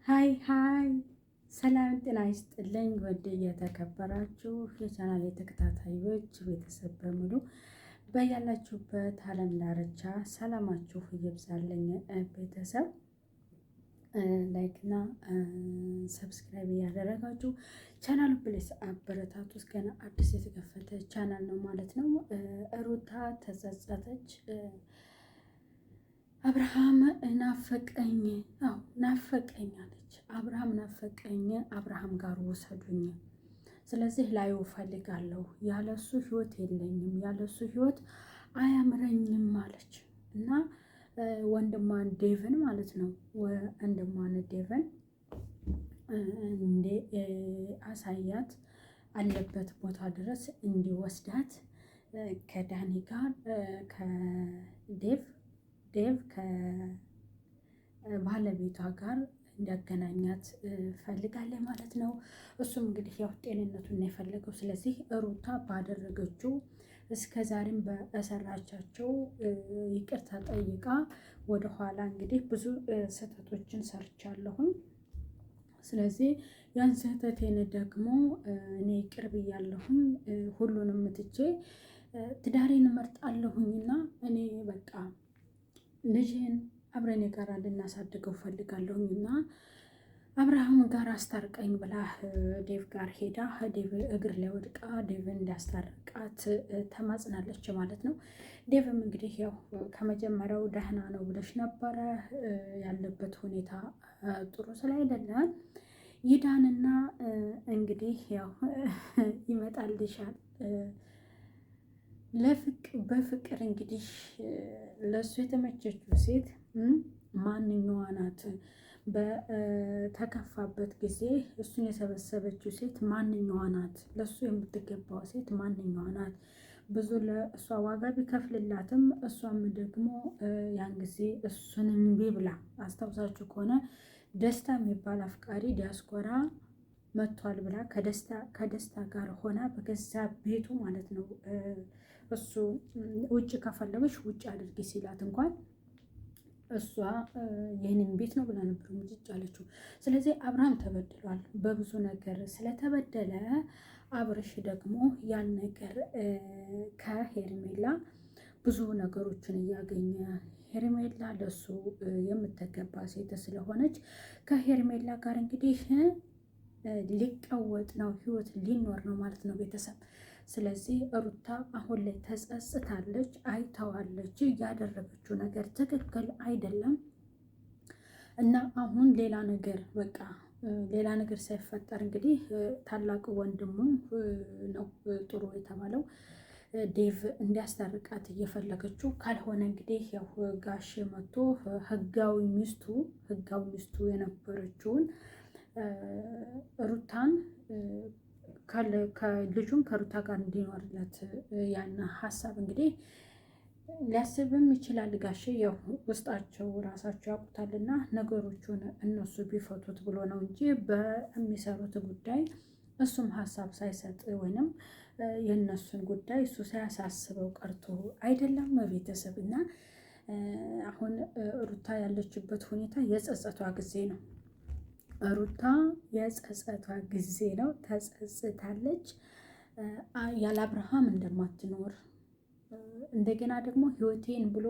Hi hi፣ ሰላም ጤና ይስጥልኝ። ወደ የተከበራችሁ የቻናል ተከታታዮች ቤተሰብ በሙሉ በያላችሁበት ዓለም ዳርቻ ሰላማችሁ ይብዛልኝ። ቤተሰብ like ና subscribe እያደረጋችሁ ቻናሉ please አበረታቱ። ገና አዲስ የተከፈተ ቻናል ነው ማለት ነው። ሩታ ተጸጸተች። አብርሃም ናፈቀኝ፣ አዎ ናፈቀኝ አለች። አብርሃም ናፈቀኝ፣ አብርሃም ጋር ውሰዱኝ፣ ስለዚህ ላየው እፈልጋለሁ፣ ያለሱ ህይወት የለኝም፣ ያለሱ ህይወት አያምረኝም አለች እና ወንድሟን ዴቭን ማለት ነው ወንድሟን ዴቭን እንዴ አሳያት አለበት ቦታ ድረስ እንዲወስዳት ከዳኒ ጋር ከዴቭ ዴቭ ከባለቤቷ ጋር እንዲያገናኛት ፈልጋለች ማለት ነው። እሱም እንግዲህ ያው ጤንነቱን ነው የፈለገው። ስለዚህ ሩታ ባደረገችው እስከ ዛሬም በሰራቻቸው ይቅርታ ጠይቃ ወደኋላ እንግዲህ ብዙ ስህተቶችን ሰርቻለሁኝ። ስለዚህ ያን ስህተቴን ደግሞ እኔ ቅርብ እያለሁኝ ሁሉንም ትቼ ትዳሬን እመርጣለሁኝና እኔ በቃ ልጅን አብረን የጋራ ልናሳድገው ፈልጋለሁኝ እና አብርሃም ጋር አስታርቀኝ ብላ ዴቭ ጋር ሄዳ ዴቭ እግር ላይ ወድቃ ዴቭ እንዲያስታርቃት ተማጽናለች ማለት ነው። ዴቭም እንግዲህ ያው ከመጀመሪያው ደህና ነው ብለሽ ነበረ፣ ያለበት ሁኔታ ጥሩ ስላይደለ ይዳንና እንግዲህ ያው ይመጣልሻል በፍቅር እንግዲህ ለእሱ የተመቸችው ሴት ማንኛዋ ናት? በተከፋበት ጊዜ እሱን የሰበሰበችው ሴት ማንኛዋ ናት? ለእሱ የምትገባው ሴት ማንኛዋ ናት? ብዙ ለእሷ ዋጋ ቢከፍልላትም እሷም ደግሞ ያን ጊዜ እሱን እምቢ ብላ አስታውሳችሁ ከሆነ ደስታ የሚባል አፍቃሪ ዲያስፖራ መጥቷል ብላ ከደስታ ጋር ሆና በገዛ ቤቱ ማለት ነው እሱ ውጭ ከፈለገች ውጭ አድርጊ ሲላት እንኳን እሷ ይህንን ቤት ነው ብላ ነበር ሙጭጭ አለችው። ስለዚህ አብርሃም ተበድሏል በብዙ ነገር ስለተበደለ አብርሽ ደግሞ ያን ነገር ከሄርሜላ ብዙ ነገሮችን እያገኘ ሄርሜላ ለሱ የምትገባ ሴት ስለሆነች ከሄርሜላ ጋር እንግዲህ ሊቀወጥ ነው፣ ህይወት ሊኖር ነው ማለት ነው ቤተሰብ። ስለዚህ ሩታ አሁን ላይ ተጸጽታለች፣ አይተዋለች። ያደረገችው ነገር ትክክል አይደለም እና አሁን ሌላ ነገር በቃ ሌላ ነገር ሳይፈጠር እንግዲህ ታላቅ ወንድሙ ነው ጥሩ የተባለው ዴቭ እንዲያስታርቃት እየፈለገችው ካልሆነ እንግዲህ ያው ጋሼ መጥቶ ህጋዊ ሚስቱ የነበረችውን ሩታን ልጁን ከሩታ ጋር እንዲኖርለት ያን ሀሳብ እንግዲህ ሊያስብም ይችላል። ጋሼ ያው ውስጣቸው ራሳቸው ያውቁታልና ነገሮቹን እነሱ ቢፈቱት ብሎ ነው እንጂ በሚሰሩት ጉዳይ እሱም ሀሳብ ሳይሰጥ ወይንም የእነሱን ጉዳይ እሱ ሳያሳስበው ቀርቶ አይደለም። ቤተሰብ እና አሁን ሩታ ያለችበት ሁኔታ የጸጸቷ ጊዜ ነው። ሩታ የጸጸቷ ጊዜ ነው። ተጸጽታለች። ያለ አብርሃም እንደማትኖር እንደገና ደግሞ ህይወቴን ብሎ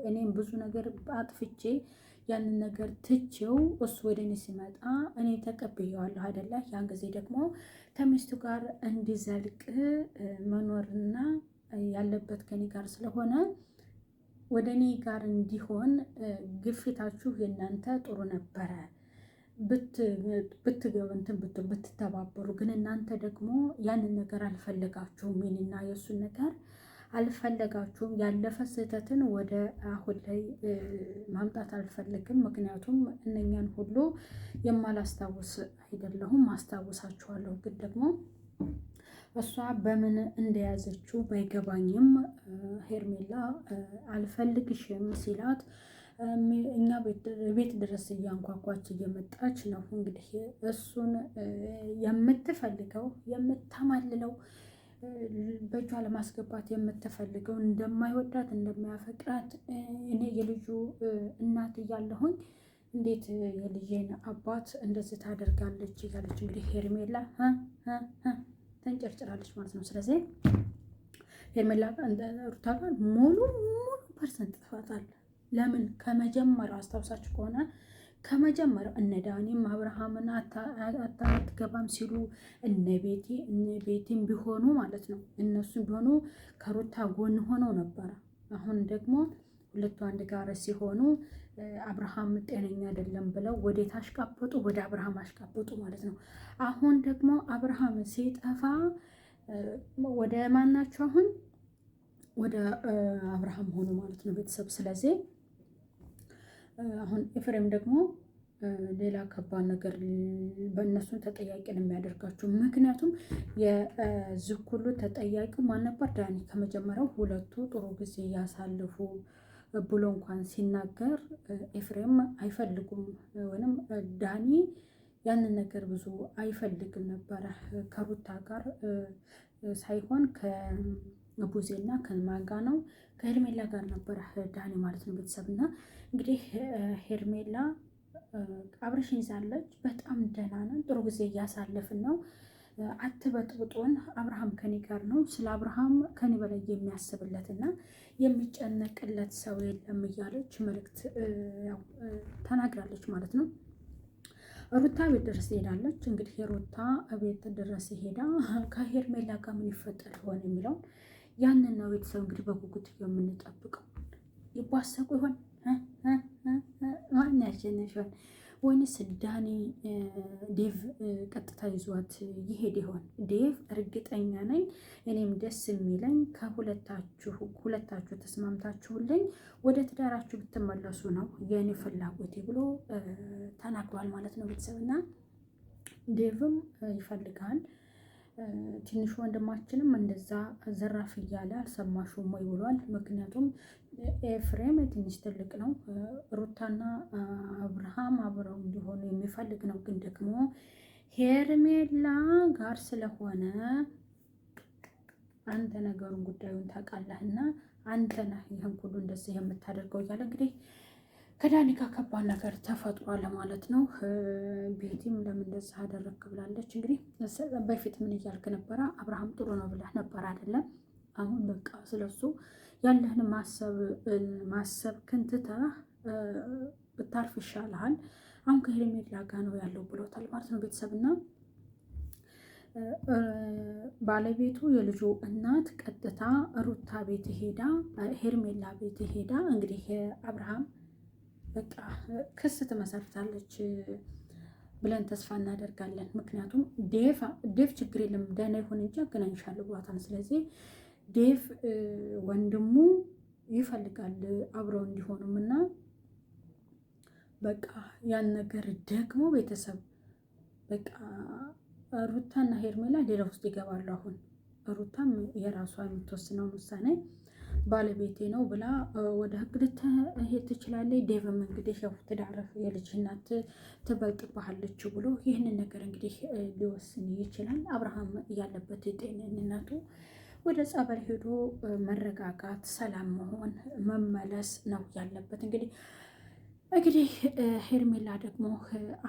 እኔም ብዙ ነገር አጥፍቼ ያንን ነገር ትቼው እሱ ወደ እኔ ሲመጣ እኔ ተቀብየዋለሁ አይደለ? ያን ጊዜ ደግሞ ከሚስቱ ጋር እንዲዘልቅ መኖርና ያለበት ከኔ ጋር ስለሆነ ወደ እኔ ጋር እንዲሆን ግፊታችሁ የእናንተ ጥሩ ነበረ ብትገቡ እንትን ብትተባበሩ፣ ግን እናንተ ደግሞ ያንን ነገር አልፈለጋችሁም። የኔና የእሱን ነገር አልፈለጋችሁም። ያለፈ ስህተትን ወደ አሁን ላይ ማምጣት አልፈልግም። ምክንያቱም እነኛን ሁሉ የማላስታውስ አይደለሁም፣ አስታውሳችኋለሁ። ግን ደግሞ እሷ በምን እንደያዘችው ባይገባኝም ሄርሜላ አልፈልግሽም ሲላት እኛ ቤት ድረስ እያንኳኳች እየመጣች ነው። እንግዲህ እሱን የምትፈልገው የምታማልለው በእጇ ለማስገባት የምትፈልገው እንደማይወዳት እንደማያፈቅራት እኔ የልጁ እናት እያለሁኝ እንዴት የልጄን አባት እንደዚህ ታደርጋለች? እያለች እንግዲህ ሄርሜላ ተንጨርጭራለች ማለት ነው። ስለዚህ ሄርሜላ ሩታ ጋር ሙሉ ሙሉ percent ጥፋት አለ። ለምን ከመጀመሪያው አስታውሳችሁ ከሆነ ከመጀመሪያው እነ ዳኒም አብርሃምን አትገባም ሲሉ እነ ቤቲ እነ ቤቲም ቢሆኑ ማለት ነው እነሱም ቢሆኑ ከሩታ ጎን ሆነው ነበረ። አሁን ደግሞ ሁለቱ አንድ ጋር ሲሆኑ አብርሃም ጤነኛ አይደለም ብለው ወዴት አሽቃበጡ? ወደ አብርሃም አሽቃበጡ ማለት ነው። አሁን ደግሞ አብርሃም ሲጠፋ ወደ ማናቸው? አሁን ወደ አብርሃም ሆኑ ማለት ነው ቤተሰብ። ስለዚህ አሁን ኤፍሬም ደግሞ ሌላ ከባድ ነገር በእነሱን ተጠያቂ ነው የሚያደርጋቸው። ምክንያቱም የዚህ ሁሉ ተጠያቂው ማን ነበር? ዳኒ። ከመጀመሪያው ሁለቱ ጥሩ ጊዜ ያሳልፉ ብሎ እንኳን ሲናገር ኤፍሬም አይፈልጉም ወይም ዳኒ ያንን ነገር ብዙ አይፈልግም ነበረ ከሩታ ጋር ሳይሆን ከቡዜና ከማን ነው ከሄርሜላ ጋር ነበረ ዳኒ ማለት ነው። ቤተሰብ እና እንግዲህ ሄርሜላ አብረሽን ይዛለች። በጣም ደህና ነን፣ ጥሩ ጊዜ እያሳለፍን ነው። አትበጥብጡን፣ አብርሃም ከኔ ጋር ነው። ስለ አብርሃም ከኔ በላይ የሚያስብለትና የሚጨነቅለት ሰው የለም እያለች መልእክት ተናግራለች ማለት ነው። ሩታ ቤት ድረስ ትሄዳለች። እንግዲህ የሩታ ቤት ድረስ ሄዳ ከሄርሜላ ጋር ምን ይፈጠር ይሆን የሚለውን ያንን ነው ቤተሰብ እንግዲህ በጉጉት የምንጠብቀው። ይቧሰቁ ይሆን? ማን ያሸንፍ ይሆን? ወይንስ ዳኒ ዴቭ ቀጥታ ይዟት ይሄድ ይሆን? ዴቭ እርግጠኛ ነኝ እኔም ደስ የሚለኝ ከሁለታችሁ ሁለታችሁ ተስማምታችሁልኝ ወደ ትዳራችሁ ብትመለሱ ነው የእኔ ፍላጎቴ ብሎ ተናግሯል ማለት ነው። ቤተሰብና ዴቭም ይፈልጋል። ትንሹ ወንድማችንም እንደዛ ዘራፍ እያለ አልሰማሽውም ወይ ብሏል። ምክንያቱም ኤፍሬም ትንሽ ትልቅ ነው። ሩታና አብርሃም አብረው እንዲሆኑ የሚፈልግ ነው። ግን ደግሞ ሄርሜላ ጋር ስለሆነ አንተ ነገሩን ጉዳዩን ታውቃለህና አንተ ነህ ይህን ሁሉ እንደዚህ የምታደርገው እያለ እንግዲህ ከዳኒ ጋር ከባድ ነገር ተፈጥሯል ማለት ነው። ቤቲም ለምን እንደዚህ አደረግክ ብላለች። እንግዲህ በፊት ምን እያልክ ነበረ? አብርሃም ጥሩ ነው ብለህ ነበር አይደለም? አሁን በቃ ስለሱ ያለህን ማሰብ ክንትተህ ብታርፍ ይሻልሃል። አሁን ከሄርሜላ ጋር ነው ያለው ብሎታል ማለት ነው። ቤተሰብና ባለቤቱ የልጁ እናት ቀጥታ ሩታ ቤት ሄዳ ሄርሜላ ቤት ሄዳ እንግዲህ አብርሃም በቃ ክስ ትመሰርታለች ብለን ተስፋ እናደርጋለን። ምክንያቱም ዴቭ ችግር የለም ደህና ይሁን እንጂ አገናኝሻለሁ ብሏታል። ስለዚህ ዴቭ ወንድሙ ይፈልጋል አብረው እንዲሆኑም እና በቃ ያን ነገር ደግሞ ቤተሰብ በቃ ሩታና ሄርሜላ ሌላ ውስጥ ይገባሉ። አሁን ሩታም የራሷ የምትወስነውን ውሳኔ ባለቤቴ ነው ብላ ወደ ህግ ልትሄድ ትችላለች። ዴቭም እንግዲህ ያው ትዳርህ የልጅ እናት ትበልጥብሃለች ብሎ ይህንን ነገር እንግዲህ ሊወስን ይችላል። አብርሃም ያለበት ጤንነቱ ወደ ጸበል ሄዶ መረጋጋት፣ ሰላም መሆን፣ መመለስ ነው ያለበት። እንግዲህ ሄርሜላ ደግሞ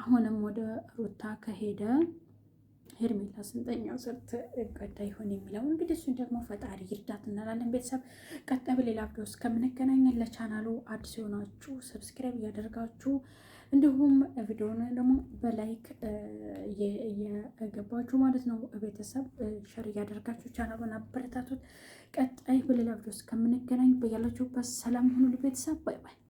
አሁንም ወደ ሩታ ከሄደ ሄርሜላ ስንተኛው ስር ትቀዳ ይሆን የሚለው እንግዲህ እሱን ደግሞ ፈጣሪ ይርዳት እንላለን። ቤተሰብ ቀጣይ በሌላ ቪዲዮ እስከምንገናኝ ለቻናሉ አዲስ የሆናችሁ subscribe እያደረጋችሁ እንዲሁም ቪዲዮውን ደግሞ በ like እየገባችሁ ማለት ነው ቤተሰብ share እያደረጋችሁ ቻናሉን አበረታቱት። ቀጣይ በሌላ ቪዲዮ እስከምንገናኝ በያላችሁበት ሰላም ሁኑ ቤተሰብ። bye bye።